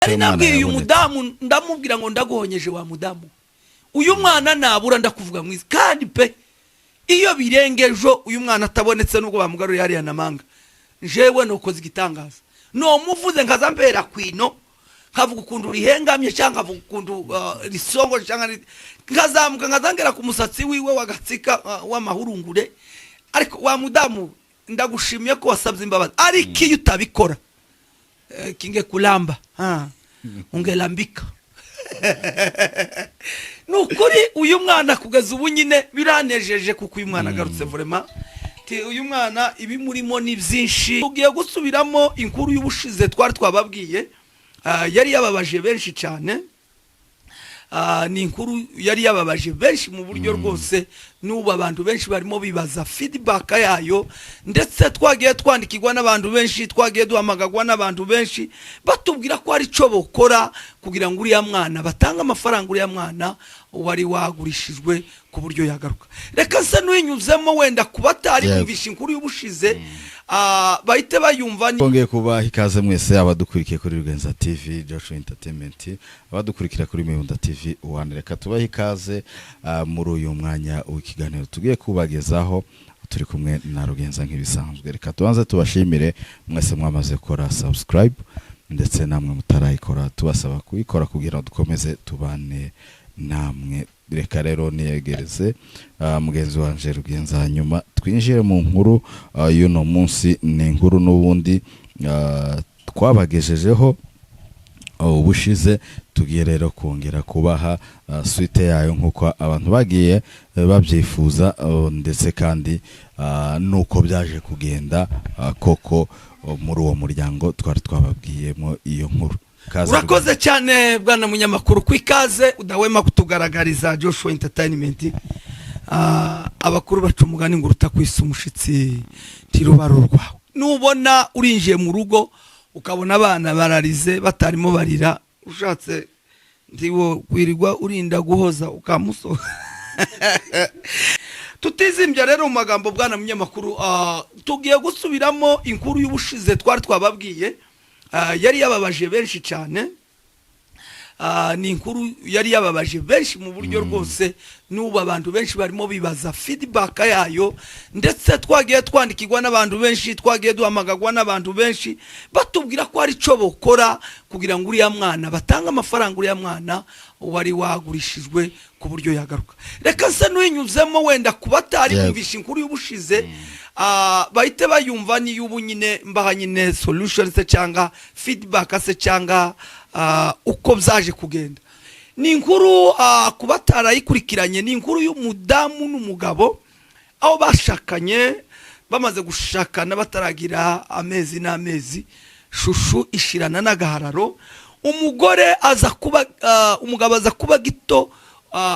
Nari Umwana nabwiye uyu yabonetse. mudamu, ndamubwira ngo: "Ndaguhonyeje wa mudamu, uyu mwana nabura ndakuvuga mwiza." Kandi pe, iyo birengejo uyu mwana atabonetse, nubwo bamugaruriye hariya namanga, jewe nukoze igitangaza, nomuvuze nkaza mbera kwino, nkavuga ukuntu rihengamye, cyangwa nkavuga ukuntu risongoje, cyangwa nkazamuka nkazangera ku musatsi wiwe wagatsika w'amahurungure. Ariko wa mudamu, ndagushimiye ko wasabye imbabazi, ariko iyo utabikora, kinge kulamba ha ungelambika. Ni ukuri, uyu mwana kugeza ubu nyine biranejeje kuko uyu mwana agarutse. Vraiment, uyu mwana ibimurimo ni byinshi. Tugiye gusubiramo inkuru y'ubushize twari twababwiye, yari yababaje benshi cyane. Ni inkuru yari yababaje benshi mu buryo rwose n'ubu abantu benshi barimo bibaza feedback yayo, ndetse twagiye twandikirwa n'abantu benshi, twagiye duhamagagwa n'abantu benshi batubwira ko hari icyo bokora kugira ngo uriya mwana batange amafaranga, uriya mwana wari wagurishijwe, ku buryo yagaruka. Reka se n'uyinyuzemo wenda ku batari bumvisha inkuru y'ubushize, bahite bayumva. Twongeye kubaha ikaze mwese abadukurikiye kuri Rugenza TV, Joshua Entertainment, abadukurikira kuri Mihunda TV One. Reka tubahe ikaze muri uyu mwanya w'ikiganiro tugiye kubagezaho. Turi kumwe na Rugenza nk'ibisanzwe. Reka tubanze tubashimire mwese mwamaze gukora subscribe, ndetse namwe mutarayikora tubasaba kuyikora kugira ngo dukomeze tubane namwe. Reka rero niyegereze mugenzi wanje Rugenza, hanyuma twinjire mu nkuru y'uno munsi. Ni inkuru n'ubundi twabagejejeho ubushize, tugiye rero kongera kubaha suite yayo nk'uko abantu bagiye babyifuza, ndetse kandi nuko byaje kugenda koko muri uwo muryango twari twababwiyemo iyo nkuru. Kaze. Urakoze cyane, bwana munyamakuru, ku ikaze udahwema kutugaragariza Joshua Entertainment. Abakuru baca umugani ngo urutakwisa umushitsi ntirubara urwawe. Nubona urinjiye mu rugo ukabona abana bararize batarimo barira, ushatse ntiwo kwirirwa urinda guhoza ukamusoha. Tutizimbye rero mu magambo, bwana munyamakuru, tugiye gusubiramo inkuru y'ubushize twari twababwiye, yari yababaje benshi cyane. Ni inkuru yari yababaje benshi mu buryo rwose n'ubu abantu benshi barimo bibaza feedback yayo, ndetse twagiye twandikirwa n'abantu benshi, twagiye duhamagagwa n'abantu benshi batubwira ko hari icyo bokora kugira ngo uriya mwana batange amafaranga, uriya mwana wari wagurishijwe, ku buryo yagaruka. Reka se n'uyinyuzemo wenda ku batari bumvisha inkuru y'ubushize, bahite bayumva n'iy'ubu nyine, mbaha nyine solution se cyangwa feedback se cyangwa uko byaje kugenda. Ni inkuru ku batarayikurikiranye, ni inkuru y'umudamu n'umugabo aho bashakanye. Bamaze gushakana bataragira amezi n'amezi, shushu ishirana n'agahararo. Umugore aza kuba umugabo aza kuba gito,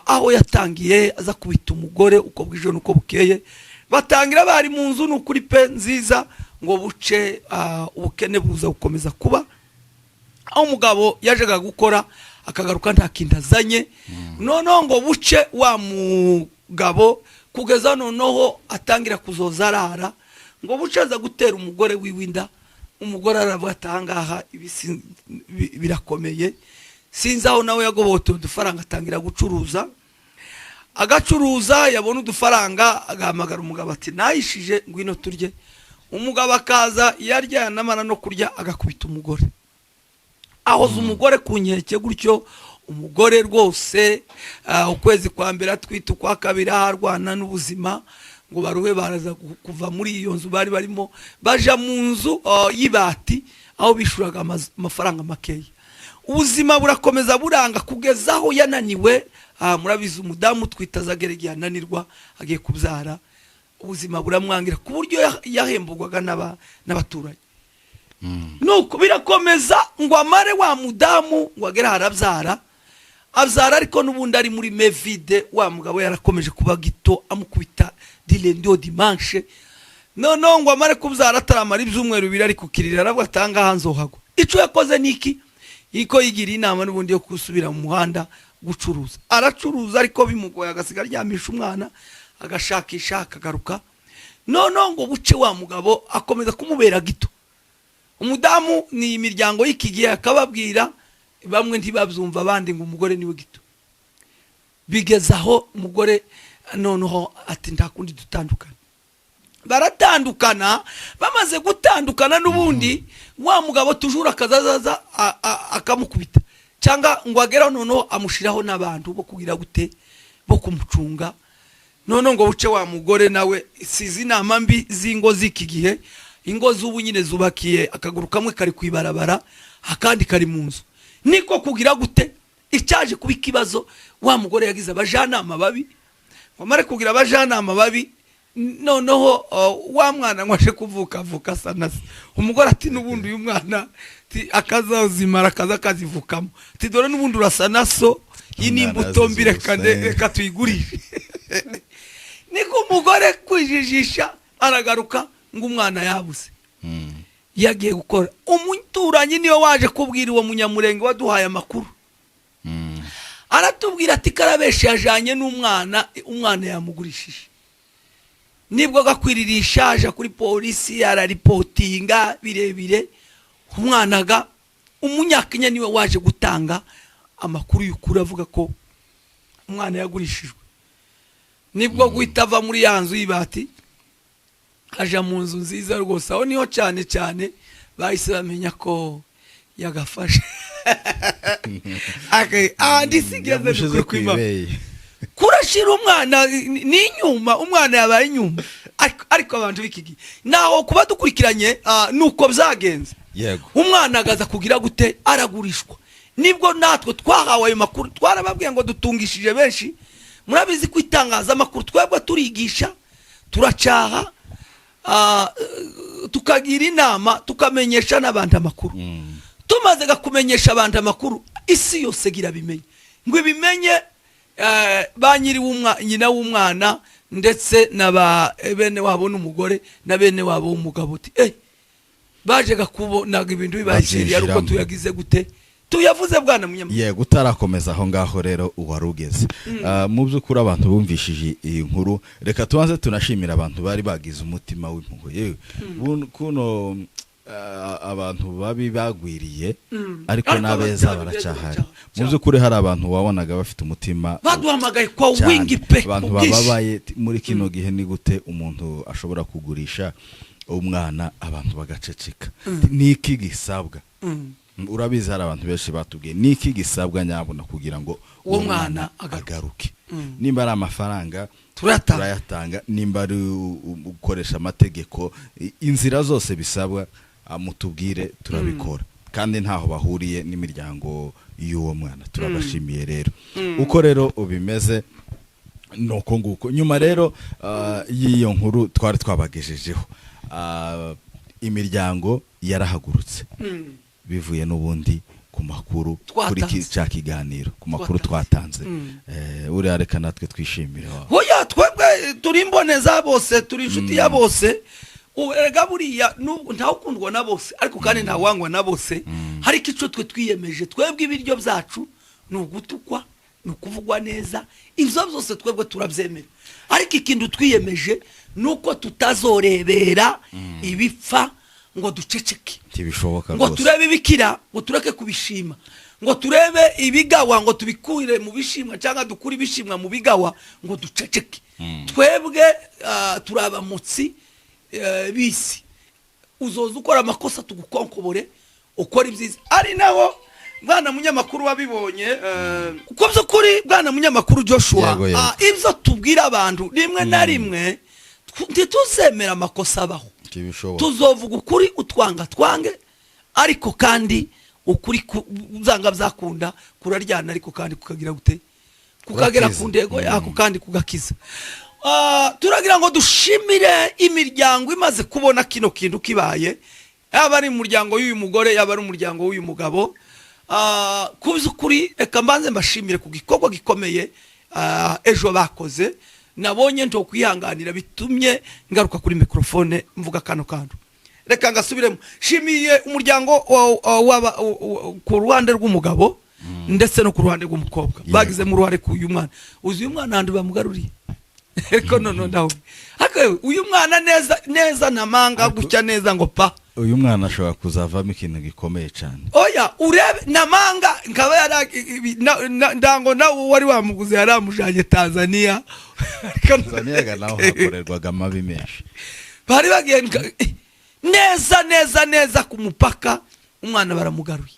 aho yatangiye aza kubita umugore uko bwije n'uko bukeye. Batangira bari mu nzu, ni ukuri pe, nziza, ngo buce ubukene buza gukomeza kuba, aho umugabo yajaga gukora akagaruka nta kintu azanye. Noneho ngo buce wa mugabo kugeza noneho atangira kuzoza arara, ngo buce aza gutera umugore wiwe inda. Umugore aravuga ati: "Ahangaha ibi birakomeye." Sinzi aho nawe yagobotoye udufaranga, atangira gucuruza, agacuruza, yabona udufaranga agahamagara umugabo ati: "Nayishije, ngwino turye." Umugabo akaza, yarya, yanamara no kurya agakubita umugore, ahoza umugore ku nkeke gutyo. Umugore rwose, ukwezi kwa mbere atwite, ukwa kabiri aharwana n'ubuzima, ngo baruhe baraza kuva muri iyo nzu bari barimo, baja mu nzu y'ibati aho bishuraga amafaranga makeya. Ubuzima burakomeza buranga kugeza aho yananiwe. Murabizi, umudamu utwite azagera igihe ananirwa agiye kubyara. Ubuzima buramwangira ku buryo yahemburwaga n'abaturanyi. Nuko birakomeza, ngo amare wa mudamu ngo agere aho arabyara, abyara ariko n'ubundi ari muri mevide. Wa mugabo yarakomeje kuba gito, amukubita du lundi au dimanche. Noneho ngo amare kubyara, ataramara ibyumweru 2 ari kukirira, aravuga ati: "Ahangaha nzohagwa." Icyo yakoze ni iki? Iko yigiriye inama n'ubundi yo gusubira mu muhanda gucuruza. Aracuruza ariko bimugoye, agasiga aryamisha umwana, agashakisha akagaruka. Noneho ngo buce wa mugabo akomeza kumubera gito. Umudamu ni imiryango y'iki gihe akababwira. Bamwe ntibabyumva, abandi ngo umugore niwe gito. Bigeze aho umugore noneho ati: "Nta kundi, dutandukana." Baratandukana. Bamaze gutandukana, n'ubundi wa mugabo tujura akazazaza akamukubita, cyangwa ngo ageraho noneho amushyiraho n'abantu bo kugira gute, bo kumucunga. Noneho ngo buce wa mugore nawe, sizi inama mbi z'ingo z'iki gihe. Ingo z'ubu nyine zubakiye akaguru kamwe kari ku ibarabara, akandi kari mu nzu. Niko kugira gute, icyaje kuba ikibazo, wa mugore yagize abajanama babi. Ngo amare kugira abajanama babi, noneho wa mwana ngo aje kuvuka, avuka asa na se. Umugore ati: "N'ubundi uyu mwana akazazimara akaza akazivukamo." Ati: "Dore n'ubundi urasa na so, iyi ni Umwana imbuto mbi, reka azize. Reka tuyigurishe." Niko umugore kwijijisha, aragaruka ngo umwana yabuze. Yagiye gukora, umuturanyi niwe waje kubwira uwo Munyamurenge waduhaye amakuru. Aratubwira ati: "Karabeshe yajanye n'umwana, umwana yamugurishije." Nibwo gakwiririsha aja kuri polisi, araripotinga birebire. Umwana ga Umunyakenya niwe waje gutanga amakuru y'ukuri, avuga ko umwana yagurishijwe. Nibwo guhita ava muri ya nzu y'ibati, aja mu nzu nziza rwose. Aho niho cyane cyane bahise bamenya ko yagafashe. Ahandi sigeze. Yamushize ku ibeye. Kurashira umwana ni inyuma, umwana yabaye inyuma. Ariko abantu b'iki gihe naho kuba dukurikiranye, nuko byagenze. Umwana agaza kugira gute, aragurishwa. Nibwo natwe twahawe ayo makuru, twarababwiye ngo dutungishije benshi. Murabizi ko itangazamakuru twebwe turigisha, turacaha, tukagira inama, tukamenyesha n'abantu amakuru. Tumaze kumenyesha abantu amakuru, isi yose irabimenya. Ngo ibimenye, ba nyiri nyina w'umwana ndetse na ba bene wabo n'umugore na bene wabo w'umugabo, uti bajega kubonaga ibintu bibaye sérieux, ari uko Babyinjiramo. tuyagize gute, tuyavuze, bwana munyamakuru. Yego, utarakomeza aho ngaho rero wari ugeze. Mu by'ukuri abantu bumvishije iyi nkuru, reka tubanze tunashimira abantu bari bagize umutima w'impuhwe. Yewe, kuno abantu babi bagwiriye, ariko Ariko n'abeza abantu baracyahari. beza. Mu by'ukuri hari abantu wabonaga bafite umutima Baduhamagaye kwa cyane. wingi pe, Abantu ku bwinshi. bababaye muri kino gihe, ni gute umuntu ashobora kugurisha umwana abantu bagaceceka? Niki gisabwa? Urabizi, hari abantu benshi batubwiye: "Niki gisabwa nyabuna kugira ngo uwo mwana agaruke?" Agaruke. Nimba ari amafaranga, Turayatanga. turayatanga. Nimba ari gukoresha amategeko, inzira zose bisabwa, mutubwire, turabikora. Kandi ntaho bahuriye n'imiryango y'uwo mwana. Turabashimiye rero. Uko rero ubimeze nuko nguko. Nyuma rero y'iyo nkuru twari twabagejejeho, imiryango yarahagurutse, bivuye n'ubundi ku makuru kuri Twatanze. Cya kiganiro, ku makuru Twatanze. twatanze. Uriya reka natwe twishimire wa. Hoya, twebwe turi imboneza bose, turi inshuti ya bose. Erega buriya ntawukundwa na bose, ariko kandi ntawangwa na bose. Ariko icyo twe twiyemeje, twebwe ibiryo byacu ni ugutukwa, ni ukuvugwa neza, ibyo byose twebwe turabyemera. Ariko ikintu twiyemeje ni uko tutazorebera ibipfa ngo duceceke. Ntibishoboka Ngo rwose. turebe ibikira ngo tureke kubishima, ngo turebe ibigawa ngo tubikure mu bishimwa, cyangwa dukure ibishimwa mu bigawa ngo duceceke. Twebwe turi abamotsi b'isi. Uzoza ukora amakosa tugukonkobore, ukora ibyiza. Ari naho, bwana munyamakuru, wabibonye, kuko by'ukuri, bwana munyamakuru Joshua, Yego, yego. Ibyo tubwira abantu, rimwe na rimwe ntituzemera amakosa abaho. Ntibishoboka. Tuzovuga ukuri, utwanga twange, ariko kandi ukuri byanga byakunda kuraryana, ariko kandi kukagira gute, kukagera Kurakiza. ku ntego yako kandi kugakiza. Turagira ngo dushimire imiryango imaze kubona kino kintu kibaye, yaba ari umuryango w'uyu mugore, yaba ari umuryango w'uyu mugabo. Ku by'ukuri reka mbanze mbashimire ku gikorwa gikomeye ejo bakoze. Nabonye nto kwihanganira, bitumye ngaruka kuri mikorofone mvuga kano kantu. Reka ngasubiremo: shimiye umuryango ku ruhande rw'umugabo ndetse no ku ruhande rw'umukobwa bagizemo uruhare ku uyu mwana. Uzi uyu mwana ahantu bamugaruriye? Ariko none ndaho, ariko yewe, uyu mwana neza neza na manga gutya neza ngo pa. Uyu mwana ashobora kuzavamo ikintu gikomeye cyane. Oya, urebe Namanga nkaba yara ndango nawe wari wamuguze yaramujanye Tanzania. Tanzania naho hakorerwaga amabi menshi. Bari bagiye neza neza neza ku mupaka, umwana baramugaruye.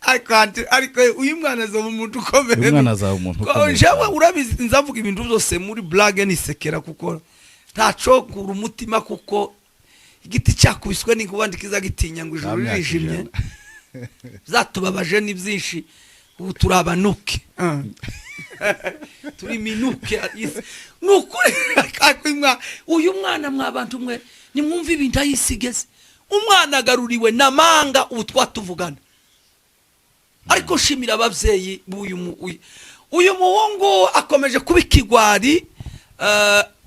Ariko ariko uyu mwana azaba umuntu ukomeye. Uyu mwana azaba umuntu ukomeye Jewe cyane. urabizi, nzavuga ibintu byose muri blague, nisekera, kuko ntacokura umutima, kuko igiti cyakubiswe n'inkuba ntikiza gitinya ngo ijuru Nta myaka ririjimye. 100. Zatubabaje ni byinshi, ubu turi abanuke, turi minuke. Ni ukuri. Ariko uyu mwana, mwa bantu mwe, nimwumve ibintu ayisigeze. Umwana agaruriwe Namanga ubu twatuvugana. Ariko shimira ababyeyi b'uyu uyu muhungu akomeje kuba ikigwari.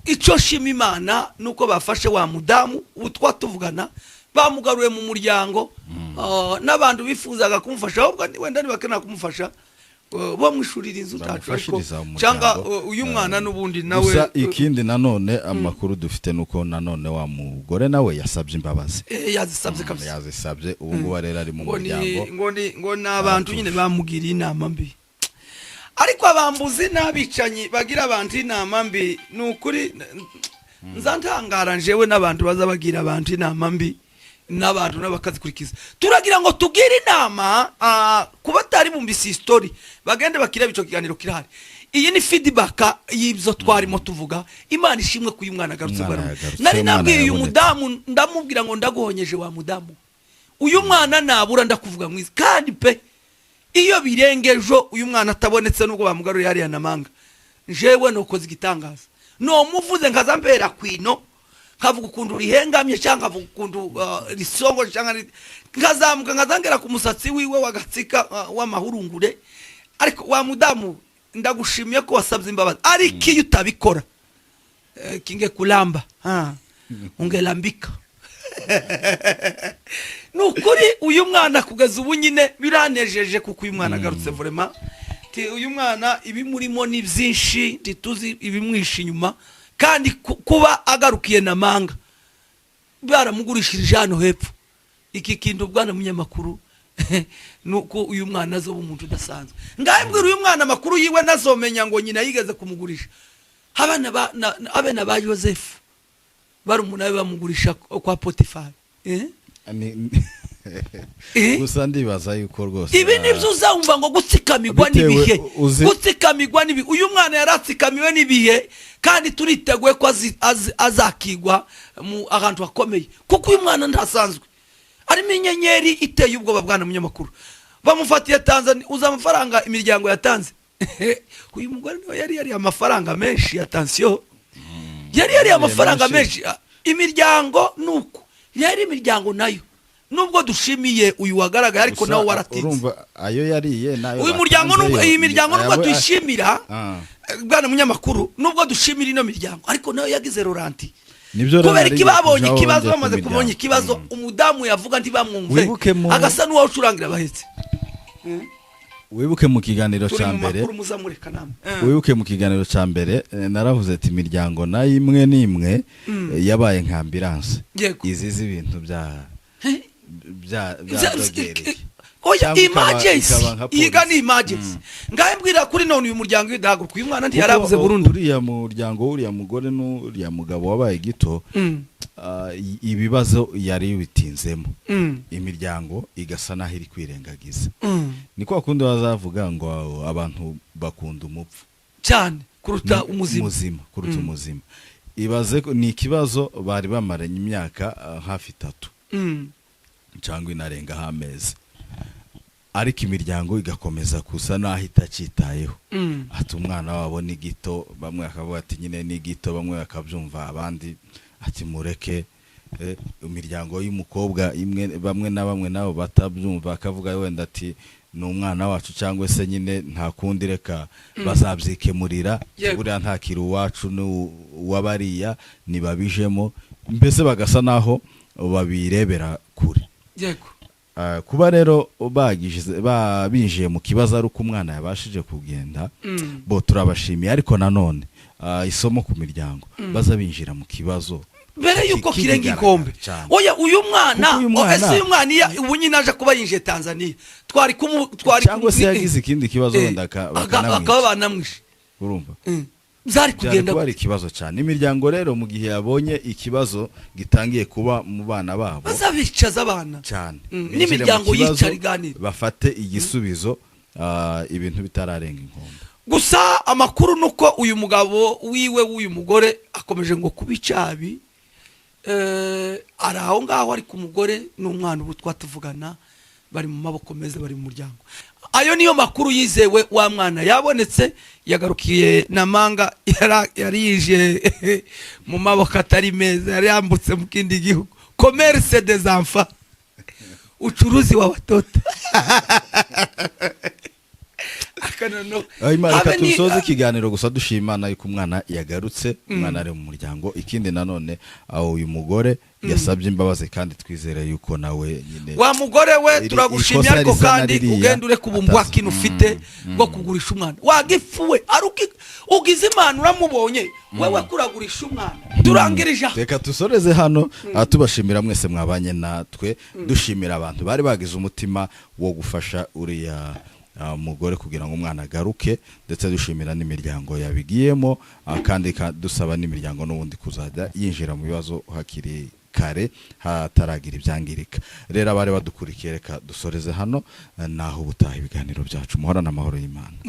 Icyo shima Imana nuko bafashe wa mudamu, ubu twatuvugana bamugaruye mu muryango. N'abantu bifuzaga kumufasha, ahubwo wenda nibakenera kumufasha, bamwishurira inzu utacu, ariko Bamufashiriza umuryango. cyangwa uyu mwana n'ubundi nawe Gusa ikindi nanone, amakuru dufite nuko nanone wa mugore nawe yasabye imbabazi. Yazisabye kabisa. Yazisabye, ubu ngubu rero ari mu Ngo ni muryango. ngo ni abantu nyine bamugiriye inama mbi. Ariko abambuzi n'abicanyi bagira abantu inama mbi, ni ukuri nza ntangara njewe n'abantu baza bagira abantu inama mbi, n'abantu n'abakazikurikiza. Turagira ngo tugire inama ku batari bumvise iyi story, bagende bakireba ico kiganiro kirahari. Iyi ni feedback y'ibyo twarimo tuvuga. Imana ishimwe ko uyu mwana agarutse. Umwana Bwana. yagarutse, Nari umwana nabwiye uyu yabonetse. mudamu, ndamubwira ngo ndaguhonyeje wa mudamu, uyu mwana nabura ndakuvuga mwiza. Kandi pe, iyo birengejo uyu mwana atabonetse, nubwo bamugaruriye hariya Namanga, jewe nukoze igitangaza nomuvuze nkaza mbera kwino, nkavuga ukuntu rihengamye, cyangwa nkavuga ukuntu risongoje, cyangwa nkazamuka nkazangera ku musatsi wiwe wagatsika w'amahurungure. Ariko wa mudamu, ndagushimiye ko wasabye imbabazi. Ariko iyo utabikora, kinge kulamba ha ungelambika. Ni ukuri, uyu mwana kugeza ubu nyine biranejeje kuko uyu mwana agarutse. Vraiment, uyu mwana ibimurimo ni byinshi, ntituzi ibimwishe inyuma. Kandi kuba agarukiye Namanga baramugurishirije hano hepfo, iki kintu, bwana munyamakuru, nuko uyu mwana azoba umuntu udasanzwe. Ngahe mbwira, uyu mwana amakuru yiwe nazomenya ngo nyina yigeze kumugurisha. Abana ba abana ba Yosefu barumuna be bamugurisha kwa Potifari, eh? Eh? Gusa ndibaza yuko rwose Ibi nibyo uzumva ngo gutsikamirwa Bitewe n'ibihe. Gutsikamigwa n'ibihe. Uyu mwana yaratsikamiwe n'ibihe, kandi turiteguye ko azakigwa mu ahantu hakomeye, kuko uyu mwana ntasanzwe, arimo inyenyeri iteye ubwoba. Bwana munyamakuru, bamufatiye Tanzania. Uzi amafaranga imiryango yatanze? Uyu mugore niwe yari yariye amafaranga menshi ya tansiyo, yari yariye amafaranga menshi. Menshi. Imiryango nuko yari imiryango nayo, nubwo dushimiye uyu wagaragaye, ariko Gusa nawe waratinze. Urumva ayo yariye nayo Uyu muryango nubwo batanzeyo, iyi miryango nubwo tuyishimira, bwana munyamakuru, nubwo dushimira ino miryango, ariko nayo yagize ralenti. Nibyo rero Kubera nari iki? Babonye kujaho ikibazo, njya ku bamaze miryango. kubonye ikibazo, umudamu yavuga ntibamwumve, agasa n'uwawucurangira abahetse. Wibuke mu kiganiro Turi cya mu mbere, makuru, muzamureka namwe. wibuke mu kiganiro cya mbere, naravuze ati imiryango nayo imwe n'imwe yabaye nka ambulance izizi ibintu bya Eh? bya byadogereye. Oya, Cyangwa emergency. ikaba nka Iga ni polisi. emergency. Ngahe mbwira, kuri none uyu muryango iyo udahaguruka, uyu mwana ntiyarabuze Kuko burundu. uriya muryango w'uriya mugore n'uriya mugabo wabaye gito, ibibazo yari bitinzemo, imiryango igasa n'aho iri kwirengagiza. Ni kwa kundi bazavuga ngo abantu bakunda umupfu Cyane kuruta umuzima. Umuzima kuruta umuzima. Ibaze ko ni ikibazo bari bamaranye imyaka hafi 3 cyangwa inarengaho amezi, ariko imiryango igakomeza gusa n'aho itacyitayeho. Ati umwana wabo ni gito, bamwe bakavuga ati nyine ni gito, bamwe bakabyumva, abandi ati mureke. Imiryango y'umukobwa imwe, bamwe na bamwe nabo batabyumva, bakavuga wenda ati ni umwana wacu, cyangwa se nyine nta kundi, reka bazabyikemurira. Buriya ntakiri uwacu, ni uwabariya, ntibabijemo, mbese bagasa naho babirebera kure. Kuba rero bagize binjiye mu kibazo ari uko umwana yabashije kugenda, bo turabashimiye. Ariko nanone isomo ku miryango, baza binjira mu kibazo. Mbere yuko kirenga Kikigaragara inkombe. cyane. Oya, uyu mwana, Kuko uyu mwana- ese uyu mwana iyo ubu nyine aje kuba yinjiye Tanzania, twari kumu twari Cyangwa se yagize ikindi kibazo, wenda bakanamwica. Bakaba banamwishe. Urumva, Byari byari kugenda kuba ari ikibazo cyane. Imiryango rero, mu gihe yabonye ikibazo gitangiye kuba mu bana babo, Bazabicaza abana cyane, binjire mu N'imiryango kibazo, yicara iganira. bafate igisubizo ibintu bitararenga inkombe. Gusa amakuru ni uko uyu mugabo wiwe w'uyu mugore akomeje ngo kuba icyabi, ari aho ngaho, ariko umugore n'umwana ubu twatuvugana bari mu maboko meza, bari mu muryango. Ayo niyo makuru yizewe. Wa mwana yabonetse, yagarukiye na manga yari yije mu maboko atari meza, yari yambutse mu kindi gihugu. Commerce des enfants, uchuruzi wa watoto. Akanono. Imana, reka Habe ni- dusoze ikiganiro gusa dushima Imana yuko umwana yagarutse, umwana ari mu muryango. Ikindi nanone, aho uyu mugore yasabye imbabazi, kandi twizere yuko nawe nyine Wa mugore we, turagushimye, ikosa ariko risa na kandi ririya ugenda ureka ubumbwakini ufite bwo kugurisha umwana. Wagifuwe ari ugize Imana uramubonye, wewe kuragurisha umwana. Turangirije aha. Reka dusoreze hano, tubashimira mwese mwabanye natwe, dushimira abantu bari bagize umutima wo gufasha uriya mugore kugira ngo umwana agaruke, ndetse dushimira n'imiryango yabigiyemo, kandi dusaba n'imiryango n'ubundi kuzajya yinjira mu bibazo hakiri kare, hataragira ibyangirika. Rero abari badukurikiye, reka dusoreze hano, naho ubutaha ibiganiro byacu. Muhorane amahoro y'Imana.